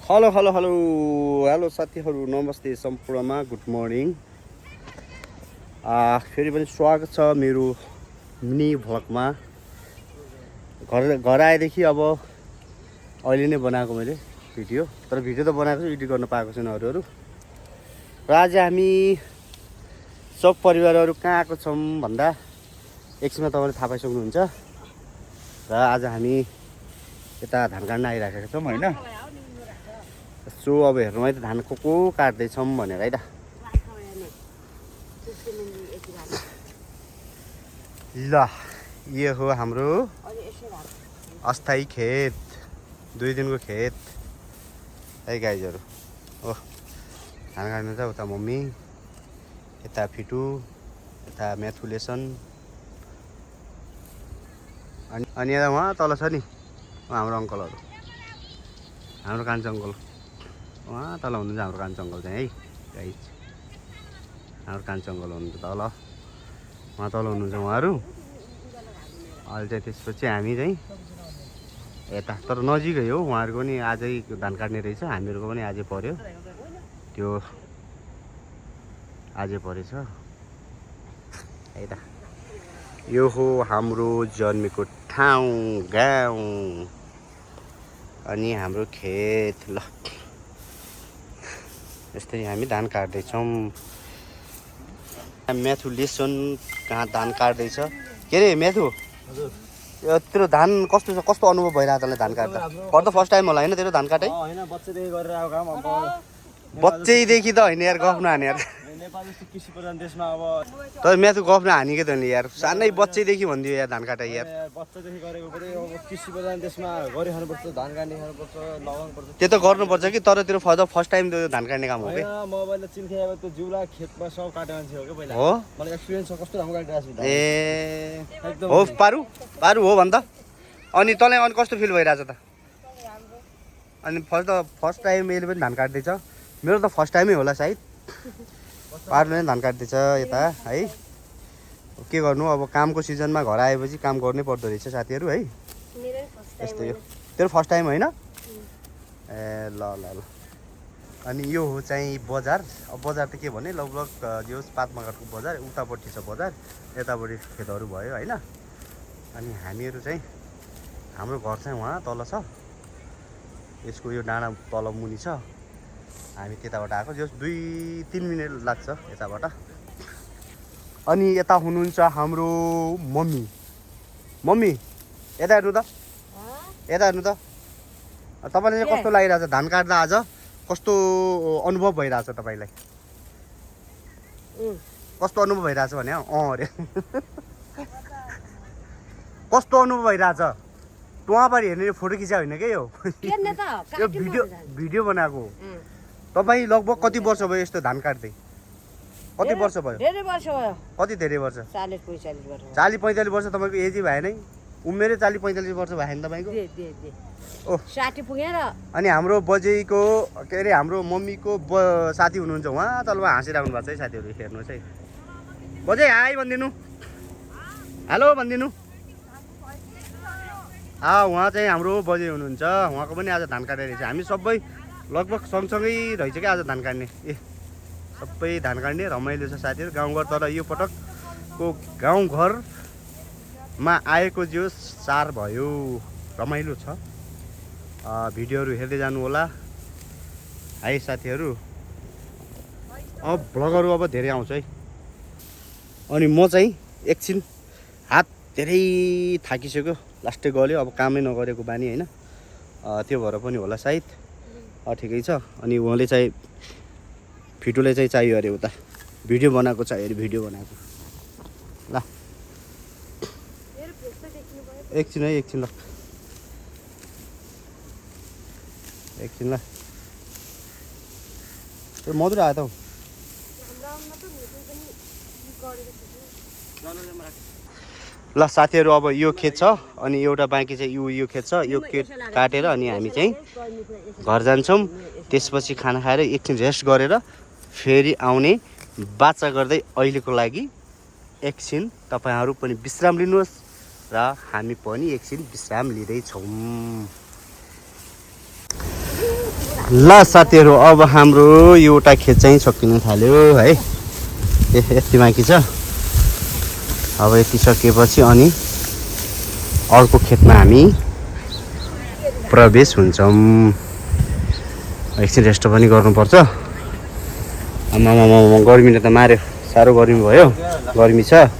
Hello hello hello hello साथीहरू नमस्ते सम्पूर्णमा गुड मर्निङ। फेरि पनि स्वागत छ मेरो मिनी भ्लगमा। घर आएदेखि अब अहिले नै बनाएको मैले भिडियो, तर भिडियो त बनाएको छु, एडिट गर्न पाएको छैन अरूहरू। र आज हामी सब परिवारहरू कहाँ आएको छौँ भन्दा एकछिनमा तपाईँले थाहा पाइसक्नुहुन्छ। र आज हामी यता धान काट्न आइराखेका छौँ होइन। सो अब हेर्नु है त धान को काट्दैछौँ भनेर है त। ल यो हो हाम्रो अस्थायी खेत, 2 दिनको खेत है गाइजहरू। हो धान काट्नु छ उता मम्मी, यता फिटु, यता म्याथुलेसन, अनि यता उहाँ तल छ नि हाम्रो अङ्कलहरू, हाम्रो कान्छो अङ्कल उहाँ तल हुनुहुन्छ। हाम्रो कान्छो अङ्कल चाहिँ है गाइज, हाम्रो कान्छो अङ्कल हुनुहुन्छ तल, उहाँ तल हुनुहुन्छ उहाँहरू। अहिले चाहिँ त्यसपछि हामी चाहिँ यता, तर नजिकै हो उहाँहरूको पनि आजै धान काट्ने रहेछ, हामीहरूको पनि आजै पर्यो, त्यो आजै परेछ है त। यो हो हाम्रो जन्मेको ठाउँ गाउँ अनि हाम्रो खेत। ल यस्तै हामी धान काट्दैछौँ। म्याथुलेसन कहाँ धान काट्दैछ। के अरे म्याथु, तेरो धान कस्तो छ, कस्तो अनुभव भइरहेको तँलाई धान काट्दा? त फर्स्ट टाइम होला होइन तेरो धान काटे? बच्चैदेखि गरेर आएको काम। अब बच्चैदेखि त होइन यार, गफ नहाने यार। नेपाल जस्तो कृषि प्रधान देशमा अब तर म्याथु गफ नहाने के त नि यार, सानै बच्चैदेखि भनिदियो यार धान काटे यार। बच्चादेखि गरेको पनि अब कृषि प्रधान देशमा गरिखानुपर्छ, धान काट्ने खानुपर्छ, लगाउनुपर्छ। त्यो त गर्नुपर्छ कि, तर तेरो फर्स्ट टाइम त्यो धान काट्ने काम हो कि? मोबाइलले चिन्थेँ अब त्यो जिउला खेतमा सब काटे मान्छे हो कि पहिला। हो मलाई एक्सपिरियन्स छ कस्तो धान काटिरहेको छु। ए हो पारु हो भन् त। अनि तँलाई अनि कस्तो फिल भइरहेछ त? अनि फर्स्ट टाइम मैले पनि धान काट्दैछ, मेरो त फर्स्ट टाइमै होला सायद। पारुले धान काट्दैछ यता है। के गर्नु अब, कामको सिजनमा घर आएपछि काम गर्नै पर्दो रहेछ साथीहरू है। यस्तै हो, तेरो फर्स्ट टाइम होइन? ए ल ल ल। अनि यो हो चाहिँ बजार। अब बजार त के भने, लगभग जो पातमाघाटको बजार उतापट्टि छ बजार, यतापट्टि खेतहरू भयो होइन। अनि हामीहरू चाहिँ, हाम्रो घर चाहिँ उहाँ तल छ, यसको यो डाँडा तल मुनि छ। हामी त्यताबाट आएको, जस 2-3 मिनट लाग्छ यताबाट। अनि यता हुनुहुन्छ हाम्रो मम्मी यता हेर्नु त, यता हेर्नु त। तपाईँलाई चाहिँ कस्तो लागिरहेछ धान काट्दा? आज कस्तो अनुभव भइरहेछ तपाईँलाई? कस्तो अनुभव भइरहेछ भने अरे कस्तो अनुभव भइरहेछ? तुवापारी हेर्ने फोटो खिचा होइन के यो भिडियो बनाएको। तपाईँ लगभग कति वर्ष भयो यस्तो धान काट्दै? कति वर्ष भयो? धेरै वर्ष भयो। कति धेरै वर्ष? 40-45 वर्ष। 40-45 वर्ष तपाईँको एजै भएन है? उमेरै 40-45 वर्ष भयो नि तपाईँको? ओह 60 पुगेर। अनि हाम्रो बजेको के अरे हाम्रो मम्मीको साथी हुनुहुन्छ उहाँ तलमा हाँसिराख्नु भएको छ है साथीहरू, हेर्नुहोस् है। बजे हाई भनिदिनु, हेलो भनिदिनु। उहाँ चाहिँ हाम्रो बजे हुनुहुन्छ, उहाँको पनि आज धान काटेर रहेछ। हामी सबै लगभग सँगसँगै रहेछ क्या आज धान काट्ने। सबै धान काट्ने रमाइलो छ साथीहरू गाउँघर। तर यो पटकको गाउँघरमा आएको जो चाड भयो, रमाइलो छ। भिडियोहरू हेर्दै जानु होला है साथीहरू। अब भ्लगहरू अब धेरै आउँछ है। अनि म चाहिँ एकछिन हात धेरै थाकिसक्यो, लास्टै गल्यो, अब कामै नगरेको बानी होइन, त्यो भएर पनि होला सायद। ठिकै छ। अनि उहाँले चाहिँ फिटुले चाहिँ चाहियो अरे उता भिडियो बनाएको चाहियो अरे, भिडियो बनाएको। ल एकछिन है, एकछिन ल, एकछिन ल। त्यो मधुर आयो त हौ। ल साथीहरू अब यो खेत छ, अनि एउटा बाँकी चाहिँ यो खेत छ। यो खेत काटेर अनि हामी चाहिँ घर जान्छौँ। त्यसपछि खाना खाएर एकछिन रेस्ट गरेर फेरि आउने बाचा गर्दै अहिलेको लागि एकछिन तपाईहरु पनि विश्राम लिनुहोस् र हामी पनि एकछिन विश्राम लिँदै छौं। ल साथीहरू अब हाम्रो एउटा खेत चाहिँ सकिन थाल्यो है। यति बाँकी छ। अब यति सकिएपछि अनि अर्को खेतमा हामी प्रवेश हुन्छौँ। एकछिन रेस्ट पनि गर्नुपर्छ। आमामामा गर्मीले त मार्यो, साह्रो गर्मी भयो। गर्मी छ,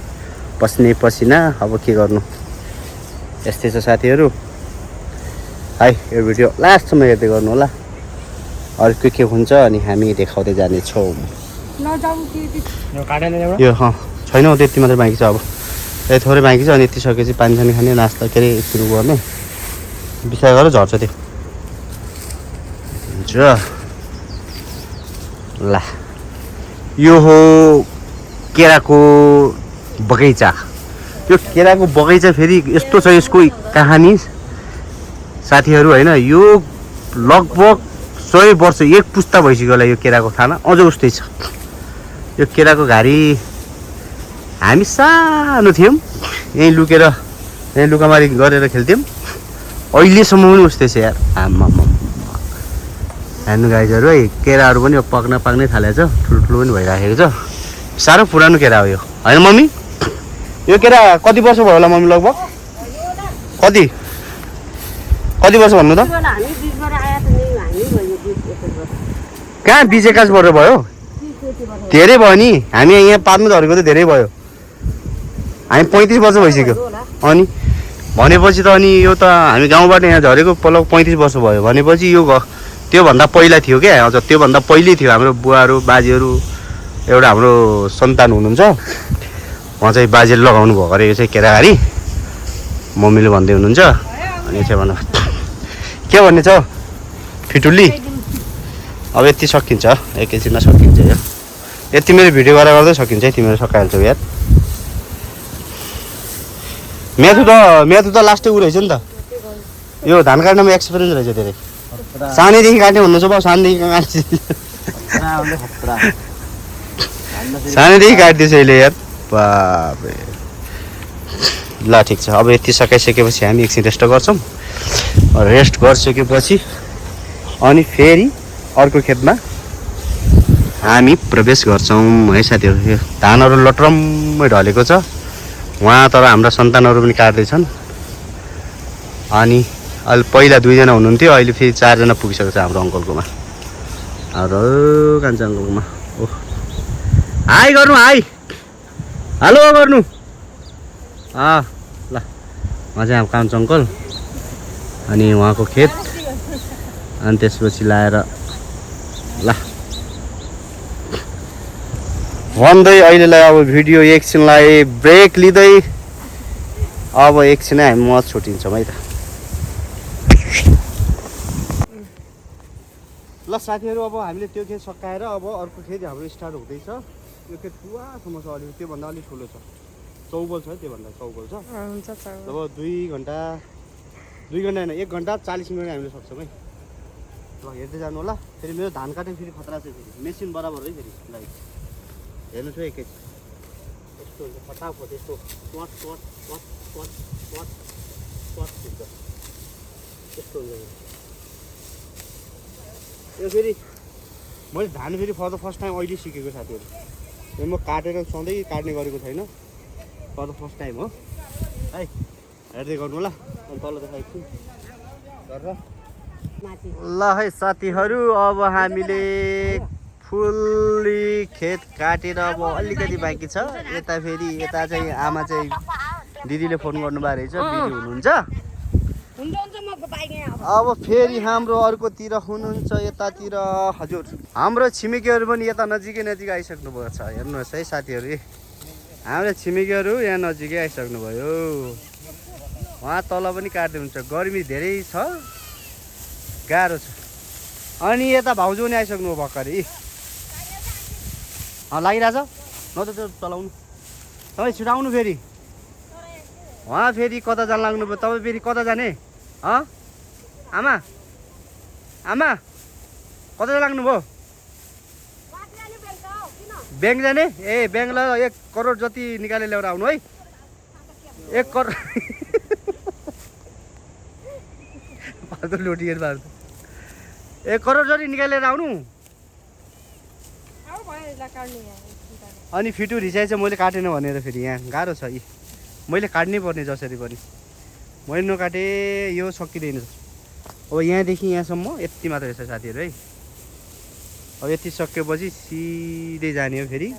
पसिनै पसिना। अब के गर्नु, यस्तै छ साथीहरू। है यो भिडियो लास्टसम्म हेर्दै गर्नु होला। अरू के हुन्छ अनि हामी देखाउँदै जानेछौँ। यो छैन हौ, त्यति मात्रै बाँकी छ। अब यति थोरै बाँकी छ। अनि यति सकेपछि पानी सानी खाने, नास्ता के अरे एकछिन गर्ने, बिसाइ गरेर झर्छ त्यो हुन्छ। ल यो हो केराको बगैँचा। यो केराको बगैँचा फेरि यस्तो छ यसको कहानी साथीहरू होइन। यो लगभग 100 वर्ष, एक पुस्ता भइसक्यो होला यो केराको थाना अझ उस्तै छ। यो केराको घारी हामी सानो थियौँ, यहीँ लुकेर यहीँ लुकामारी गरेर खेल्थ्यौँ। अहिलेसम्म पनि उस्तै छ यार। आम्मामा हेर्नु गाइजहरू है, केराहरू पनि पाक्नै थालेको छ, ठुल्ठुलो पनि भइराखेको छ। साह्रो पुरानो केरा हो यो होइन मम्मी? यो केरा कति वर्ष भयो होला मम्मी? लगभग कति वर्ष भन्नु त? कहाँ 20-21 वर्ष भयो? धेरै भयो नि। हामी यहाँ पार्नु झरेको त धेरै भयो। हामी 35 वर्ष भइसक्यो। अनि भनेपछि त अनि यो त हामी गाउँबाट यहाँ झरेको पल्लो 35 वर्ष भयो भनेपछि यो त्योभन्दा पहिला थियो क्या। अझ त्योभन्दा पहिल्यै थियो। हाम्रो बुवाहरू बाजेहरू एउटा हाम्रो सन्तान हुनुहुन्छ, उहाँ चाहिँ बाजेले लगाउनु भएको अरे यो चाहिँ केराघारी, मम्मीले भन्दै हुनुहुन्छ। अनि चाहिँ भन के भन्ने छ फिटुल्ली? अब यति सकिन्छ, एकैछिनमा सकिन्छ यो। यति मेरो भिडियो गर्दै सकिन्छ है, तिमीहरू सकाइहाल्छौ यार। म्याथु त लास्टै उ रहेछ नि त। यो धान काट्नमा एक्सपिरियन्स रहेछ धेरै। सानैदेखि काट्ने भन्नुहुन्छ भाउ? सानैदेखि काट्दैछ अहिले यार। बाबे ल ठिक छ। अब यति सकाइसकेपछि हामी एकछिन रेस्ट गर्छौँ। रेस्ट गरिसकेपछि अनि फेरि अर्को खेतमा हामी प्रवेश गर्छौँ है साथीहरू। यो धानहरू लटरम्मै ढलेको छ उहाँ, तर हाम्रा सन्तानहरू पनि काट्दैछन्। अनि अहिले पहिला 2 जना हुनुहुन्थ्यो, अहिले फेरि 4 जना पुगिसकेको छ हाम्रो अङ्कलकोमा, हाम्रो कान्छा अङ्कलकोमा। ओह हाई गर्नु, हाई हेलो गर्नु। ल उहाँ चाहिँ कान्छा अङ्कल अनि उहाँको खेत। अनि त्यसपछि लाएर ल भन्दै अहिलेलाई अब भिडियो एकछिनलाई ब्रेक लिँदै अब एकछिन हामी म छुट्टिन्छौँ है त। ल साथीहरू अब हामीले त्यो खेत सकाएर अब अर्को खेत हाम्रो स्टार्ट हुँदैछ। यो खेत ठुवासम्म छ, अलिक त्योभन्दा अलिक ठुलो छ, चौबल छ, त्योभन्दा चौबल छ। अब 2 घन्टा होइन 1 घन्टा 40 मिनट हामीले सक्छौँ है। ल हेर्दै जानु होला। फेरि मेरो धान काट्ने फेरि खतरा छ, फेरि मेसिन बराबर है फेरि। लाइक हेर्नु छ एकैछिन यस्तो हुन्छ, फटाफट यस्तो स्वाट हुन्छ, यस्तो हुन्छ। यो फेरि मैले धान फेरि फर द फर्स्ट टाइम अहिले सिकेको साथीहरू। यो म काटेर सधैँ काट्ने गरेको छैन, फर द फर्स्ट टाइम हो है। हेर्दै गर्नु होला। अनि तल देखाएको गरेर ल है साथीहरू। अब हामीले फुल्ली खेत काटेर अब अलिकति बाँकी छ। यता फेरि यता चाहिँ आमा चाहिँ दिदीले फोन गर्नुभएको रहेछ, बिजी हुनुहुन्छ। अब फेरि हाम्रो अर्कोतिर हुनुहुन्छ यतातिर। हजुर हाम्रो छिमेकीहरू पनि यता नजिकै आइसक्नु भएको छ। हेर्नुहोस् है साथीहरू, हाम्रो छिमेकीहरू यहाँ नजिकै आइसक्नु भयो। उहाँ तल पनि काट्दै हुन्छ। गर्मी धेरै छ, गाह्रो छ। अनि यता भाउजू पनि आइसक्नु भयो भर्खरै। लागिरहेछ न त त्यो चलाउनु। तपाईँ छिटो आउनु फेरि। उहाँ फेरि कता जान लाग्नुभयो? तपाईँ फेरि कता जाने? आमा कता लाग्नुभयो? ब्याङ्क जाने? ए ब्याङ्कलाई 1 करोड जति निकालेर ल्याएर आउनु है। 1 करोड फाल्तु लुटिएर फाल्तु 1 करोड जरी निकालेर आउनु अनि फिटु रिसाइ चाहिँ मैले काटेन भनेर फेरि यहाँ गाह्रो छ यी मैले काट्नै पर्ने जसरी पनि मैले नकाटे यो सकिँदैन अब यहाँदेखि यहाँसम्म यति मात्र रहेछ साथीहरू है अब यति सकेपछि सिधै जाने हो फेरि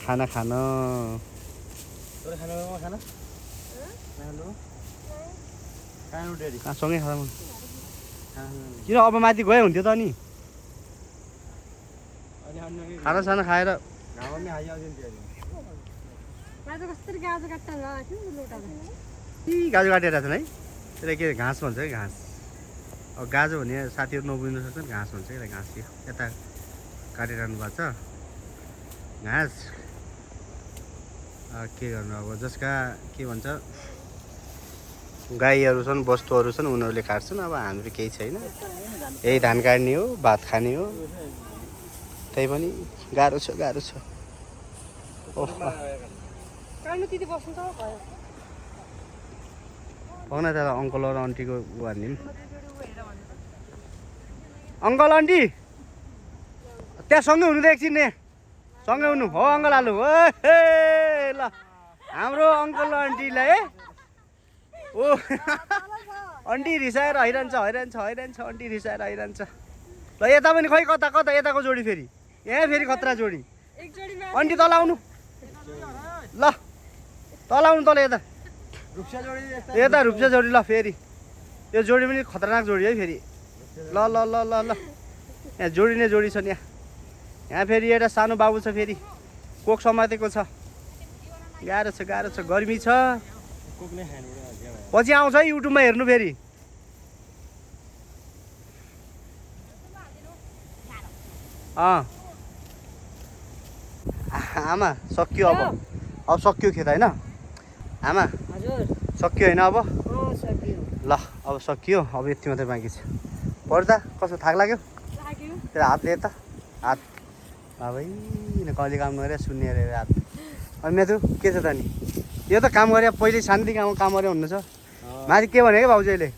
खाना खान सँगै खाँदा किन अब माथि गए हुन्थ्यो त अनि खानासाना खाएर गाजु काटेर छन् है त्यसलाई के घाँस भन्छ है घाँस अब गाजु भने साथीहरू नबुझ्नु सक्छ घाँस भन्छ यसलाई घाँस यता काटिरहनु भएको छ घाँस के गर्नु अब जसका के भन्छ गाईहरू छन् वस्तुहरू छन् उनीहरूले काट्छन् अब हाम्रो केही छैन यही धान काट्ने हो भात खाने हो त्यही पनि गाह्रो छ पाउन त अङ्कल र आन्टीको भन्ने अङ्कल आन्टी त्यहाँ सँगै हुनु त एकछिन ने सँगै हुनु हो अङ्कल हाल्नु हो ल हाम्रो अङ्कल आन्टीलाई ओ आन्टी रिसाएर हैरान्छ आन्टी रिसाएर हैरान्छ ल यता पनि खै कता यताको जोडी फेरि यहाँ फेरि खतरा जोडी आन्टी तल आउनु ल तल आउनु तल यता रुप्सा जोडी ल फेरि यो जोडी पनि खतरनाक जोडी है फेरि ल ल ल ल ल यहाँ जोडी नै जोडी छन् यहाँ फेरि एउटा सानो बाबु छ फेरि कोक समातेको छ गाह्रो छ गर्मी छ पछि आउँछ है युट्युबमा हेर्नु फेरि आमा सक्यो अब सक्यो खेत होइन आमा सक्यो होइन अब ल अब सकियो अब यति मात्रै बाँकी छ पर्दा कस्तो थाक लाग्यो तेरो हातले यता हात बाबै कहिले काम गरेर सुन्ने अरे हात अनि मेथु के छ त नि यो त काम गरे पहिले सानैदेखि काम गरे भन्नु छ माथि के भने क्या भाउजूले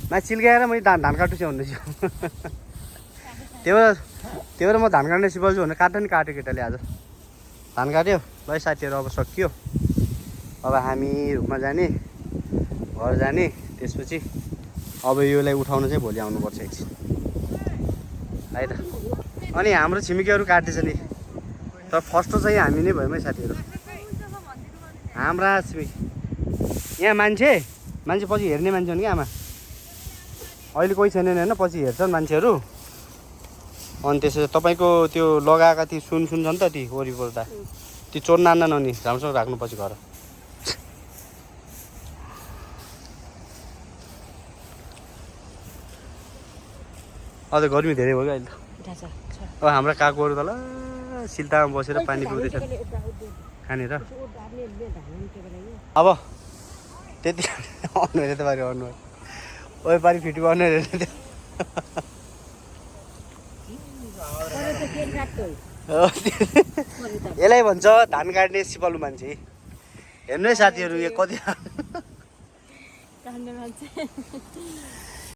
माथि चिल्काएर मैले धान काट्छु चाहिँ भन्दैछु त्यही भएर म धान काट्ने सिपाल्छु भने काट्यो केटाले आज धान काट्यो ल साथीहरू अब सकियो अब हामी रुममा जाने घर जाने त्यसपछि अब योलाई उठाउन चाहिँ भोलि आउनुपर्छ एकछिन है त अनि हाम्रो छिमेकीहरू काट्दैछ नि तर फर्स्ट चाहिँ हामी नै भयौँ है साथीहरू हाम्रा छिमेकी यहाँ मान्छे पछि हेर्ने मान्छे हुन् कि आमा अहिले कोही छैनन् होइन पछि हेर्छन् मान्छेहरू अनि त्यसो तपाईँको त्यो लगाएका ती सुन छ नि त ती वरिपरि त ती चोर नान्दैनन् नि राम्रोसँग राख्नु पछि घर अझ गर्मी धेरै भयो क्या अहिले त अब हाम्रा काकुहरू त ल सिल्तामा बसेर पानी पिउँदैछ खाने र अब त्यति आउनु हेरे त पारि आउनु ओइ पारि फिट गर्नु हेरे त्यो यसलाई भन्छ धान काट्ने सिपालु मान्छे हेर्नु है साथीहरू यो कति